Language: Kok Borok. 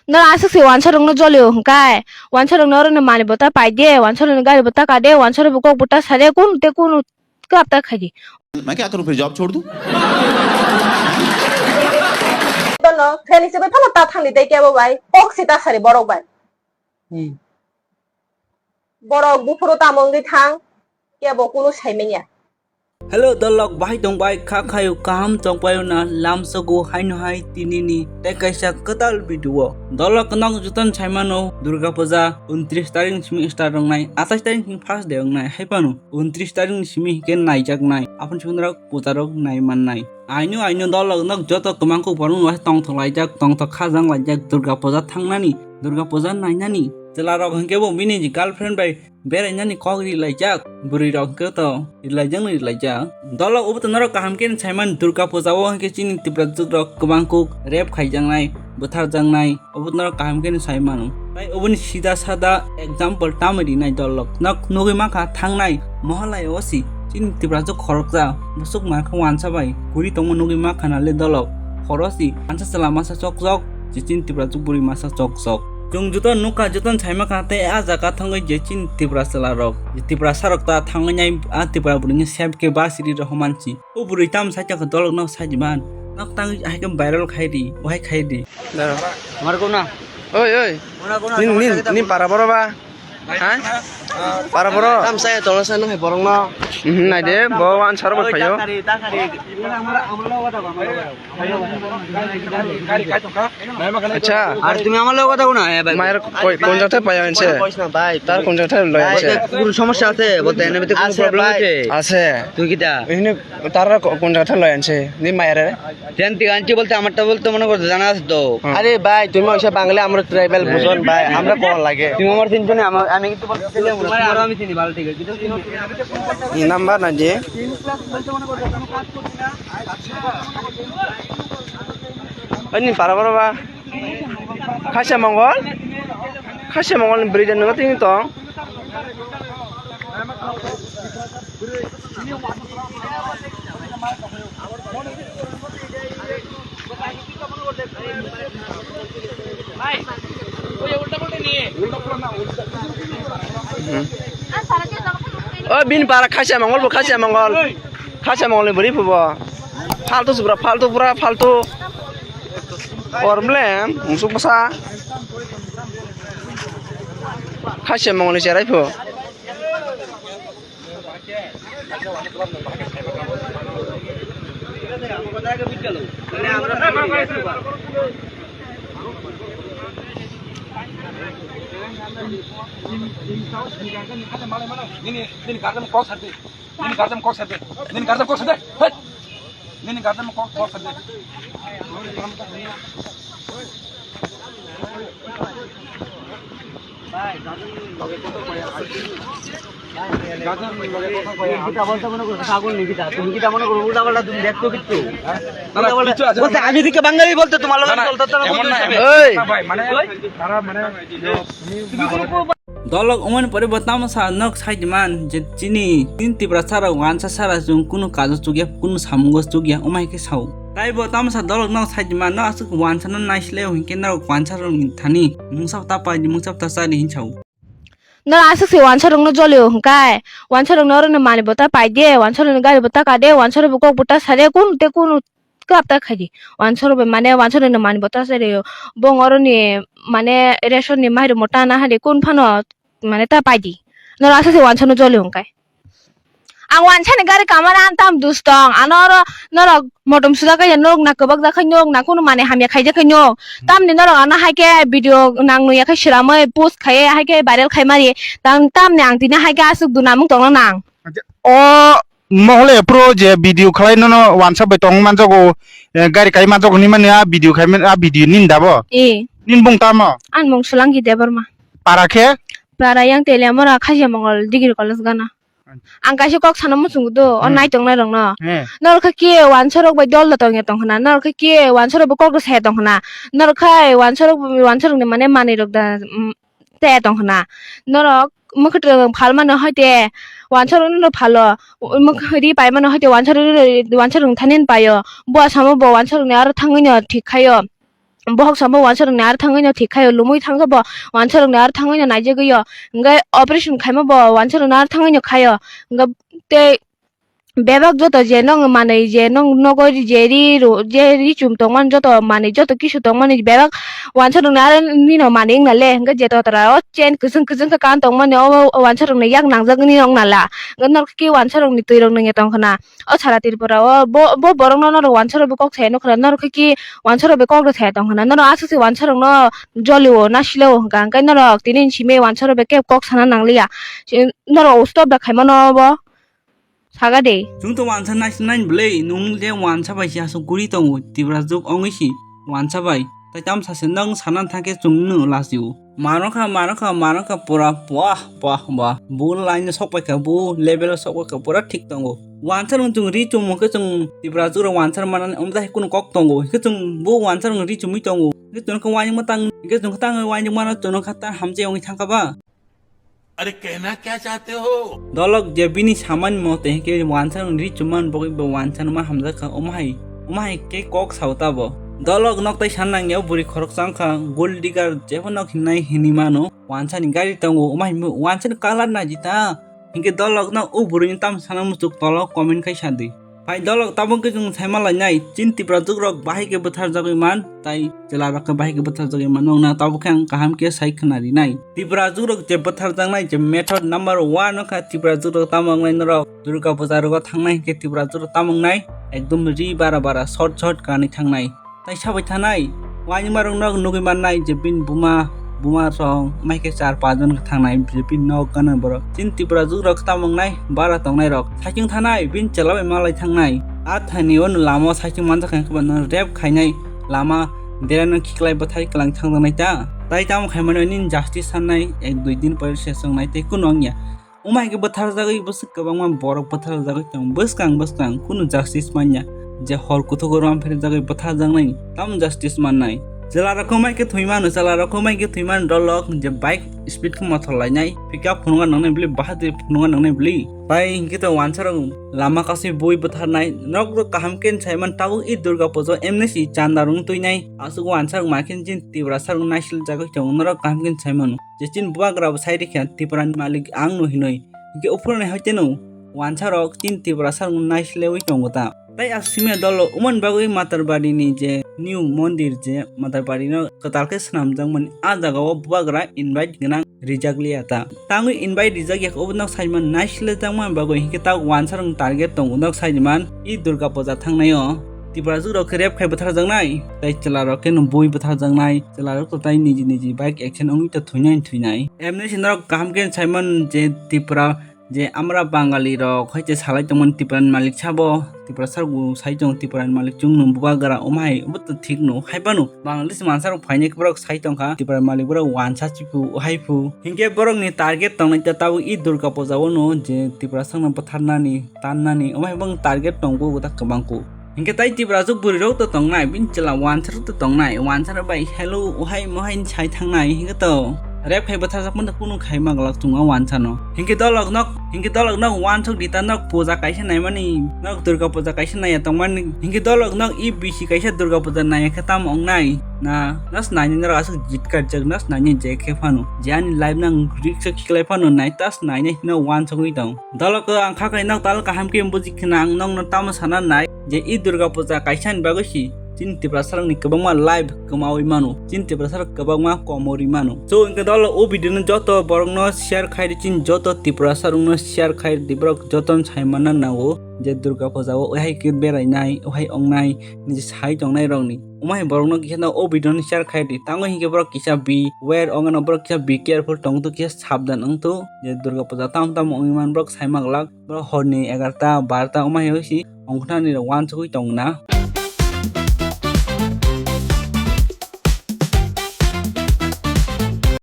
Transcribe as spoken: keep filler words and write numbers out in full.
Nor aswk se wansarokno jolio hwnkhe, wansarokno orono manwi bota paide, wansarokno gari bota kade, wansarokbo kok bota sade, kunu te kunu kwrap ta khaidi. मैं क्या करूं फिर, जॉब छोड़ दूं? Dono, fan hisabe phano ta thangdi tei kebo bai, kok se ta sari borok bai. Hmm. Borok buphuru tamo wngwi thang, kebo kunu sai manya. Hello dolok, bahai tong bai, kha khayo kaham chong payo na, lam sogo haino hai tinini tei kaisa kwtal video. Dolok nok joton saimano Durga Puja untris tarik ni simi start wngnai, atais tarik ni first day wngnai, hai phano untris tarik ni simi hwnkhe naijaknai, aphano simi norok puja rok nai mannai. Aino aino dolok nok joto kwmang kuk borok no tongthok laijak, tongthok khajang laijak Durga Puja thangnani, Durga Puja nainani. Chwla rok hwnkhe bo bini girlfriend bai berainani kok ri laijak, bwrwi rok hwnkhe to ri laijak no ri laijak. Dolok obo to norok kaham khe sai mani, Durga Puja o hwnkhe chini Tiprajwk rok kwbang kuk rape khaijaknai, bwtharjaknai, obo to norok kaham khe sai mano. Tai oboni sida sada example tamo rinai dolok. Nok nugwi mankha thangnai mohalai o si chini Tiprajwk khoroksa bwswk mankha wansa bai kuri tongma nugwi mankha nale dolok. Khorosi ansa chwla masa chok chok, je chini Tiprajwk bwrwi masa chok chok. Chwng joto nukha, joto saima kha tei a jaga thangwi je chini Tipra chwla rok, je Tiprasa rok ta thangwi nai a Tipra bwrwini sep khe ba siri rw homansi. O bwrwi tam sai tongkha dolok no sai di man. Nok tang hai khe viral khai di, o hai khai di. Daro. Amar ko na? Oi, oi. Nin, nin, nin para boro ba? Ha? Para boro? Tam sai tolo sai no hai borok no. Mhm, nai de, bo wan saro bo phayo. Acha. Ar tumi amar loge kotha hona, eh, bhai. Mayer koi, kon jagate payo ense? Kois na, bhai. Tar kon jagate loy ense? Kono somossa ase, bolte ene bete kono problem ase? Ase. Tui kita? Ehne tara ko-, kon jagate loy ense? Ni mayer re? Ten tiga inchi bolte amarta bolte mone kor jana ase to. Hmm. Are bhai, tumi oisa Bangali, amra tribal bujon bhai, amra kon lage. Tumi amar tin jone, amar, ami kintu bolte sile amra, tumare aro ami chini bhalo thik ase. Number na je? Ani para para ba. Khasia Mongol? Khasia Mongol ni bwrwi da nwngo tini tong. O bini para Khasia Mongol bo, Khasia Mongol. Khasia Mongol ni bwrwi phubo. Faltu subra, faltu pura, faltu. Problem, musuk bwsa. Khasia Mongol ni cherai phu. Nini, nini guardian kok sadi. Nini guardian kok sadi. Hei. Nini guardian kok, kok sadi. Nikita বলতে মনে করো, ছাগল Nikita। তুমি Nikita মনে করো, উল্টা পাল্টা তুমি দেখছো কিচ্ছু। না, না, উল্টা পাল্টা। কিচ্ছু আছে না। বলতে আমি এদিকে বাঙালি বলতে তোমার লগে না, না, চলতে হচ্ছে না, এমন বলতে না, হিসাবে। এমন না ভাই, মানে, তারা মানে, Dolok wngmani pore bo tamo sa nok sai di man je chini, chini Tiprasa rok wansa sara chwng kunu kajo chukya, kunu samungo chukya, wngma hai khe sao. Tai bo tamo sa dolok nok sai di man, no aswk wansa no naisleo hinkhe norok wansa rok ni thani mungsa ta pai di, mungsa ta cha di hin sao. Nor aswk se wansa rok no jolio hwnkhe, wansa rok no oro no mani bota pai de, wansa rok no gari bota ka de, wansa rok bo kok bota sa de, kunu te kunu kwrap ta khai di. Wansoro bai mane wansoro ni mani bo ta se rio. Bong oro ni mane ration ni mairum mo ta na hari kun phano mane ta pai di. Noro asa se wansono joli hwn kai. Ang wansa ni gari kamara an tam dus tong. Ano oro norok motom suda kai norok na kwbak da khai norok na kunu mane hamya khai ja khai norok. Tamni norok ano hai khe video nang nuya khai swiramwi post khai hai khe viral khai mari. Tam, tamni ang tini hai khe aswk duna mung tongna nang. Acha, o mohole pro je video khlai nono wansa bai tong manjago, eh, gari kai manjago hinwi mani a video khai man, a video nini da bo? Eh. Nini bung tamo? Ani mung Sulangi Debbarma. Para khe? Para yang Teliamura Khasia Mongol Degree College gana. Ang kaisa kok sana muchungo do, o hmm, nai tongnai rokno. He. Norok khe wansa rok bai dol da tongya tong khna, norok khe wansa rok bai kok da saya tong khna. Norok khai wansa rok, wansa rok ni mane manwi rok da, mm, tei tong khna. Norok mwkhwtwng phal mano hai te wansa rok no phalo, mwkhwtwng ri pai mano hai te wansa rok, wansa rok thani paio. Bo samo bo wansa rok ni aro thangwi no thik khaio. bohok samo wansa rokni ar thangwi no thik khaio, lumwi thangkhe bo wansa rokni ar thangwi no naijagwi o, hwnkhe operation khaima bo wansa rokni ar thangwi no khaio, hwnkhe tei bebak joto je nong manwi je nong nogo je ri ro-, je ri chum tongmani joto manwi joto kisu tongmani bebak wansa rokni ar nino manwi wngna le, hwnkhe je totra o chain kwchwng kwchwng khe kan tongmani o wansa rokni yak nangjagwi nino wngna la, hwnkhe norok khe wansa rokni twi rok nungya tongkhna. O sara Tripura o bo, bo borok no norok wansa rok bo kok saya nukha, norok khe ki wansa rok bo kok rw saya tong khna, norok aswk se wansa rok no joli o na sile o hwnkha, hwnkhe norok tini ni simi wansa rok bo kebo kok sana nang liya, norok stop da khaima no bo saga de. Chwng to wansa nai nai bwlwi, nwng je wansa bai se aswk guri tongo, Tripura juk ongwi si wansa bai. Tai tamsa se nwng sana thangkhe chwng no lachio. Mano kha, mano kha, mano kha pura puah, puah, puah. Bu line o sok pai kha, bu level o sok pai kha, pura thik tongo. Wansa rok chwng ri chumung khe chwng Tripura juro wansa manani omda hai kunu kok tongo. Hwnkhe chwng bu wansa rok ri chumui tongo. Hwnkhe chwng khe wainwi tang, hwnkhe chwng khe tang wainwi mano chwng khe ta hamjai wngwi thang kha ba. अरे कहना क्या चाहते हो? Dolok je bini samani mote hwnkhe wansa rok ri chumani bagwi bo wansa no ma hamjak kha, omo hai, omo hai khe kok sao ta bo. Dolok nok tai san nangya bwrwi khoroksa wngkha, gold digger jebo nok hinwi hinwi mano. Wansa ni gari tongo, omo hai mo-, wansa ni colour naidi ta. Hinkhe dolok no o bwrwi ni tamo sana muchuk tolo comment khai sa di. Pai dolok tabuk khe chwng sai ma lainai, chini Tripura juk rok bahai khe bwthar jagwi man, tai chwla rok khe bahai khe bwthar jagwi man, nwng na tabuk khe ang kaham khe sai khwna rinai. Tripura juk rok je bwthar jaknai je method number one wngkha Tripura juk rok tamo wngnai norok Durga puja rogo thangnai hinkhe Tripura juk rok tamo wngnai ekdom ri bara bara short short kanwi thangnai. Tai sabai thanai, wainima rok no nugwi mannai je bini buma, buma rok mai khe char pas jon khe thangnai, je bini nok gana borok. Chini Tripura juk rok tamo wngnai, bara tongnai rok. Saichung thanai, bini chwla bai malai thangnai. A thani o lama o saichung manjak kha, no rep khainai lama dera no khiklai bwthai kwlang thangjaknai ta. Tai tamo khaimani nini justice sannai, ek dui din pore se swngnai tei kunu wngya. Omo hai khe bwtharjagwi bwswk kwbangma borok bwtharjagwi tongo, bwskang bwskang kunu justice manya. Je hor kuthuk o rom phirjagwi bwtharjaknai, tamo justice mannai? Chwla rok wng bai khe thwi mano, chwla rok wng bai khe thwi mano, dolok je bike speed khe mothor lainai, pickup phunukna nangnai bwlwi, bahadur phunukna nangnai bwlwi. Tai hinkhe to wansa rok lama kasui bui bwtharnai, norok rok kaham khe sai man, tabuk i Durga puja o M N C chanda rung twinai, aswk wansa rok ma khe chini Tiprasa rok naisil jagwi tongo, norok kaham khe sai mano. Je chini bubagra bo sai rikha Tripura ni malik ang no hinwi. Hinkhe uphuru ni hai teno wansa rok chini Tiprasa rok naislewi tongo ta. Tai a simi dolo umani bagwi Matarbari ni je new mondir je Matarbari no kwtal khe swnamjakmani a jaga o bubagra invite gwnang rijak liya ta. Tangwi invite rijak ya khe obo nok sai man naislejakmani bagwi hinkhe ta wansa rok target tongo nok sai man i Durga puja thangnai o. Tiprajwk rok khe rep khai bwtharjaknai, tai chwla rok khe no bui bwtharjaknai, chwla rok to tai niji niji bike accident wngwi to thwinai thwinai. Emni se norok kaham khe sai man je Tripura je amra Bangali rok hai se salai tongmani Tripura ni malik sabo, Tiprasa rok bo sai tongo Tripura ni malik chwng no bubagra omo hai obo to thik no, hai phano Bangladesh mansa rok phainai khe borok sai tongkha Tripura ni malik borok wansa chiphu hai phu. Hinkhe borok ni target tongnai ta tabuk i Durga puja o no je Tiprasa rok no bwtharnani tannani, omo hai bang target tongo ta kwbang kuk. Hinkhe tai Tiprajwk bwrwi rok to tongnai, bini chwla wansa rok to tongnai, wansa rok bai hello uhai muhai sai thangnai, hinkhe to rep khai bwtharjak mano kunu khai ma glak chwng o wansa no. Hinkhe dolok nok, hinkhe dolok nok wansuk di ta nok puja kaisa naimani, nok Durga puja kaisa naiya tongmani, hinkhe dolok nok i bisi kaisa Durga puja naiya khe tamo wngnai? Na, nas naini norok aswk jit karjak, nas naini je khe phano, je ani life nang risk o khiklai phano nai, tas naini no wansugwi tong. Dolok o ang kha khai nok tal kaham khe buji khna ang nokno tamo sana nai je i Durga puja kaisa ni bagwi si chini Tiprasa rokni kwbangma life kwmawi mano, chini Tiprasa rok kwbangma komorwi mano. So hinkhe dolo o video no joto borok no share khai di, chini joto Tiprasa rok no share khai di, borok joto no sai manna nango je Durga puja o hai khe berai nai, hai ong nai, niji sai tong nai rok ni. Omo hai borok no kisa no o video no share khai di, tango hinkhe borok kisa beware ong ano, borok kisa be careful tong tu, kisa sabdan wng tu je Durga puja tamo tamo wngwi man borok sai ma glak. Borok horni egarta barta omo hai si ongkhnani rok wansugwi tong na.